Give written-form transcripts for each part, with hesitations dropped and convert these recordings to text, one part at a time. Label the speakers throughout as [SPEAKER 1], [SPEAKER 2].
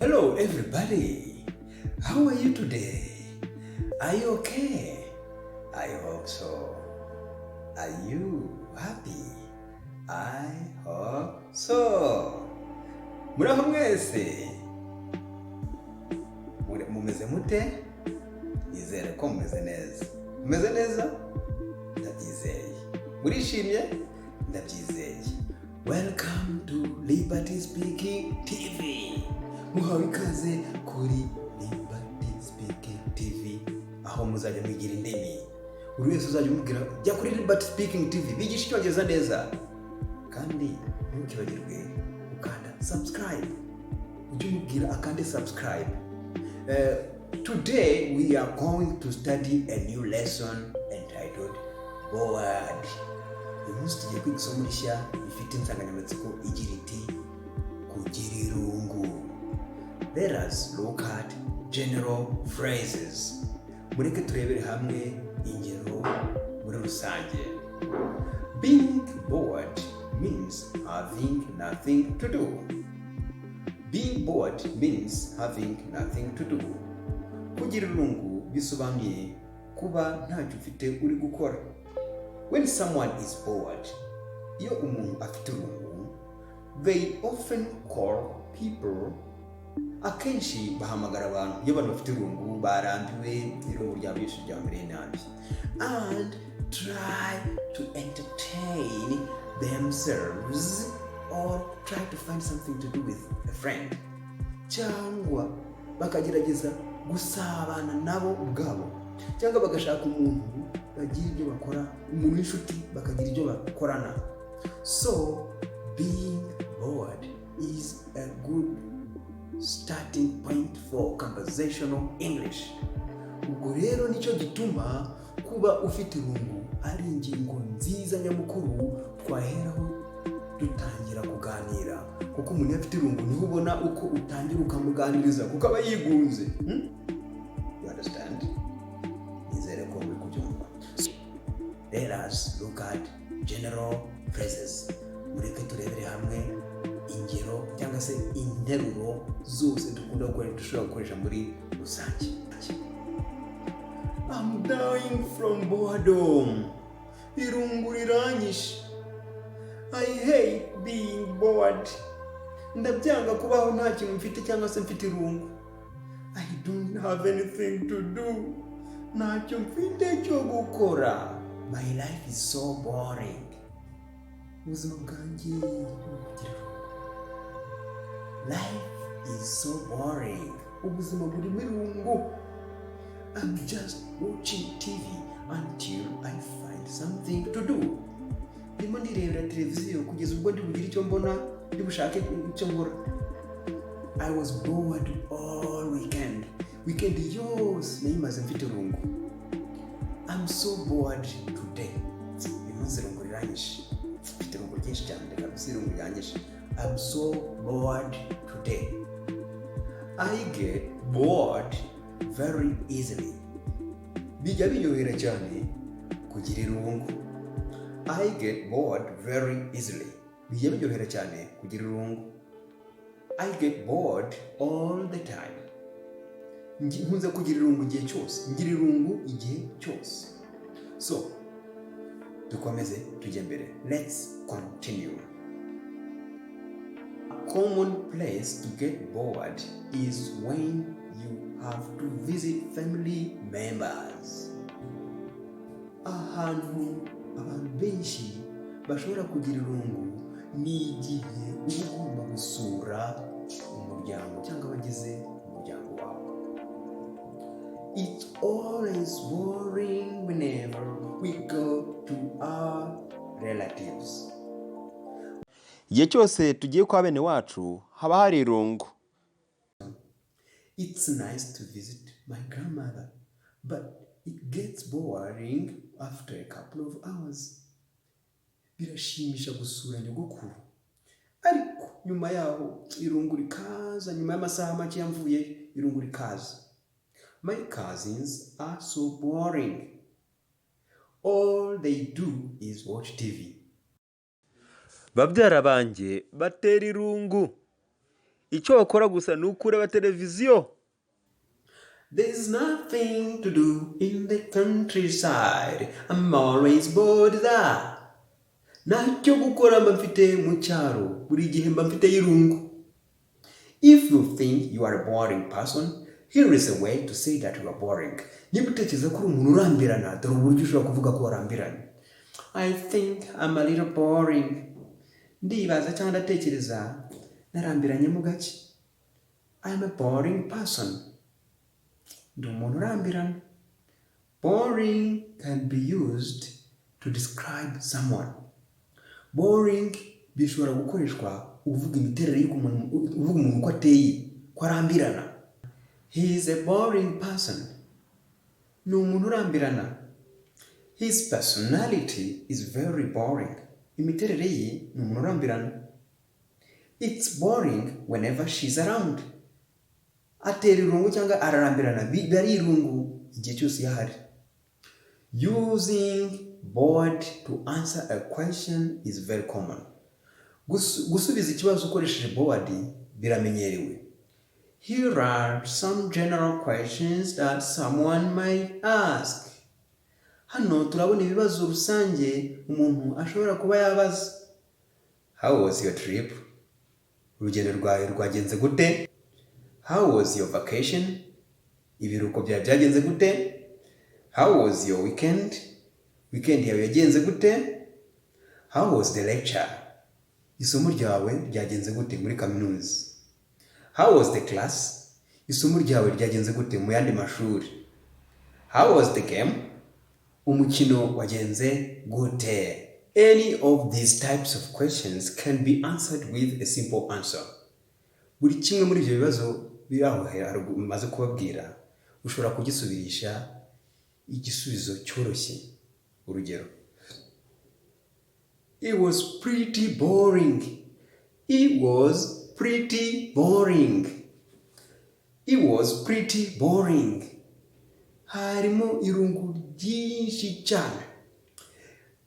[SPEAKER 1] Hello, everybody. How are you today? Are you okay? I hope so. Are you happy? I hope so. Muraho mwese? Mumeze mute? Nizere ko mumeze neza. Mumeze neza? Ndabyizeye. Murishimye? Ndabyizeye. Welcome to Liberty Speaking TV. Muhawe ikaze kuri Liberty Speaking TV, aho muzajya mwigira indimi. Buri wese uzajya umubwira: "Jya kuri Liberty Speaking TV, bigisha Icyongereza neza." Kandi ntukibagirwe gukanda subscribe. Ujye umubwira akande subscribe. Today we are going to study a new lesson entitled "Bored". Uyu munsi tugiye kwiga isomo rishya rifite insanganyamatsiko igira iti "Kugira irungu". Let us look at general phrases. Mureke turebere hamwe ingero muri rusange. Being bored means having nothing to do. Being bored means having nothing to do. Kugira irungu bisobanuye kuba ntacyo ufite uri gukora. When someone is bored, iyo umuntu afite irungu, they often call people, akenshi bahamagara abantu. Iyo abantu bafite irungu, barambiwe, irungu ryabo ryamereye nabi, and try to entertain themselves or try to find something to do with a friend, cyangwa bakagerageza gusabana nabo ubwabo, cyangwa bagashaka umuntu bagira ibyo bakora, umuntu w'inshuti bakagira ibyo bakorana. So being bored is a good starting point for conversational English. Ubwo rero nicyo gituma kuba ufite irungu ari ingingo nziza nyamukuru twaheraho dutangira kuganira, kuko umuntu iyo afite irungu niho ubona uko utangira ukamuganiriza, kuko aba yigunze. You understand? Nizere ko muri kubyumva. So, let us look at general phrases. Mureke turebere hamwe ingero cyangwa se interuro zose dukunda gukoresha, dushobora gukoresha muri rusange. I'm dying from boredom. Irungu riranyishe. I hate being bored. Ndabyanga kubaho nta kintu mfite cyangwa se mfite irungu. I don't have anything to do. Ntacyo mfite cyo gukora. My life is so boring. Ubuzima bwanjye ni ukugira irungu. Life is so boring. Ubuzima burimo irungu. I'm just watching TV until I find something to do. Ndimo ndirebera televiziyo kugeza ubwo ndi bugire icyo mbona, ndi bushake icyo nkora. I was bored all weekend. Weekend yose nayimaze mfite irungu. I'm so bored today. Uyu munsi irungu riranyishe. Mfite irungu ryinshi cyane, reka gusa irungu ryanyishe. I'm so bored today. I get bored very easily. Bijya binyorohera cyane kugira irungu. I get bored very easily. Bijya binyorohera cyane kugira irungu. I get bored all the time. Nkunze kugira irungu igihe cyose. Ngira irungu igihe cyose. So, dukomeze tujye mbere. Let's continue. A common place to get bored is when you have to visit family members. Ahantu abantu benshi bashobora kugira irungu ni igihe uba ugomba gusura umuryango cyangwa abagize umuryango wawe. It's always boring whenever we go to our relatives.
[SPEAKER 2] Igihe cyose tugiye kwa bene wacu haba hari irungu.
[SPEAKER 1] It's nice to visit my grandmother, but it gets boring after a couple of hours. Birashimisha gusura nyogokuru, ariko nyuma yaho irungu rikaza, nyuma y'amasaha make mvuyeyo irungu rikaza. My cousins are so boring. All they do is watch TV.
[SPEAKER 2] Babyara banjye batera irungu. Icyo bakora gusa ni ukureba televiziyo.
[SPEAKER 1] There's nothing to do in the countryside. I'm always bored there. Ntacyo gukora mba mfite mu cyaro. Buri gihe mba mfite irungu. If you think you are a boring person, here is a way to say that you are boring. Niba utekereza ko uri umuntu urambirana, dore uburyo ushobora kuvuga ko warambiranye. I think I'm a little boring. Ndibaza cyangwa ndatekereza narambiranyemo gake. I'm a boring person. Ndi umuntu urambirana. Boring can be used to describe someone. Boring bishobora gukoreshwa uvuga imiterere y'uko umuntu, uvuga umuntu uko ateye, ko arambirana. He is a boring person. Ni umuntu urambirana. His personality is very boring. Imiterere ye ni umuntu urambirana. It's boring whenever she's around. Atera irungu cyangwa ararambirana, biba ari irungu igihe cyose iyo ahari. Using "bored" to answer a question is very common. Gusubiza ikibazo ukoresheje "bored" biramenyerewe. Here are some general questions that someone might ask. Hano turabona ibibazo rusange umuntu ashobora kuba yabaza. How was your trip? Urugendo rwawe rwagenze gute? How was your vacation? Ibiruhuko byawe byagenze gute? How was your weekend? Weekend yawe yagenze gute? How was the lecture? Isomo ryawe ryagenze gute muri kaminuza? How was the class? Isomo ryawe ryagenze gute mu yandi mashuri? How was the game? Umukino wagenze gute? Any of these types of questions can be answered with a simple answer. Buri kimwe muri ibyo bibazo biri aho haruguru maze kubabwira ushobora kugisubirisha igisubizo cyoroshye. Urugero: It was pretty boring. It was pretty boring. It was pretty boring. Harimo irungu ryinshi cyane.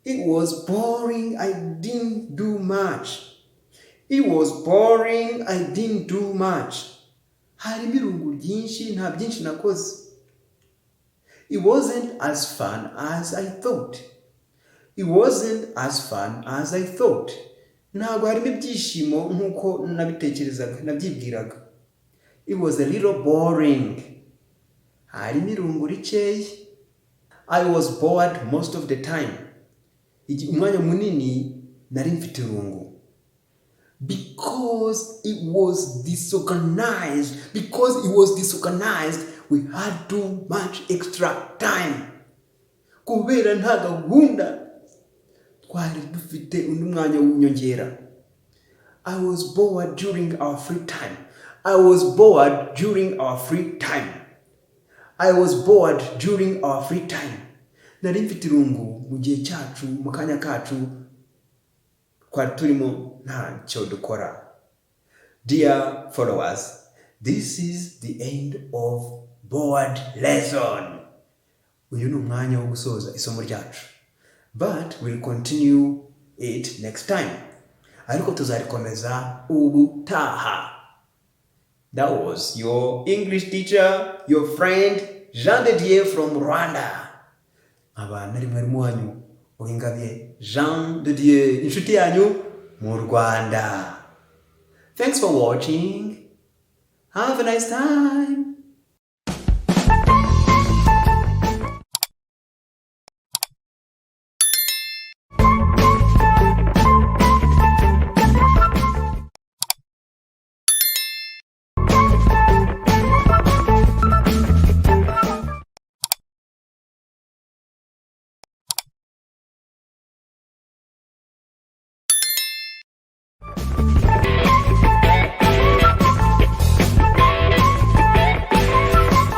[SPEAKER 1] It was boring. I didn't do much. It was boring. I didn't do much. Harimo irungu ryinshi, nta byinshi nakoze. It wasn't as fun as I thought. It wasn't as fun as I thought. Ntabwo harimo ibyishimo nk'uko nabitekerezaga, nabyibwiraga. It was a little boring. Harimo irungu rikeya. I was bored most of the time. Umwanya munini nari mfite irungu. Because it was disorganized, because it was disorganized, we had too much extra time. Kubera nta gahunda twari dufite undi mwanya w'inyongera. I was bored during our free time. I was bored during our free time. I was bored during our free time. Nari mfite irungu mu gihe cyacu, mu kanya kacu twari turimo ntacyo dukora. Dear followers, this is the end of "bored" lesson. Uyu ni umwanya wo gusoza isomo ryacu. But we'll continue it next time. Ariko tuzarikomeza ubutaha. That was your English teacher, your friend Jean de Dieu from Rwanda. Nkaba nari mwarimu wanyu Uwingabye Jean de Dieu, inshuti yanyu mu Rwanda. Thanks for watching. Have a nice time.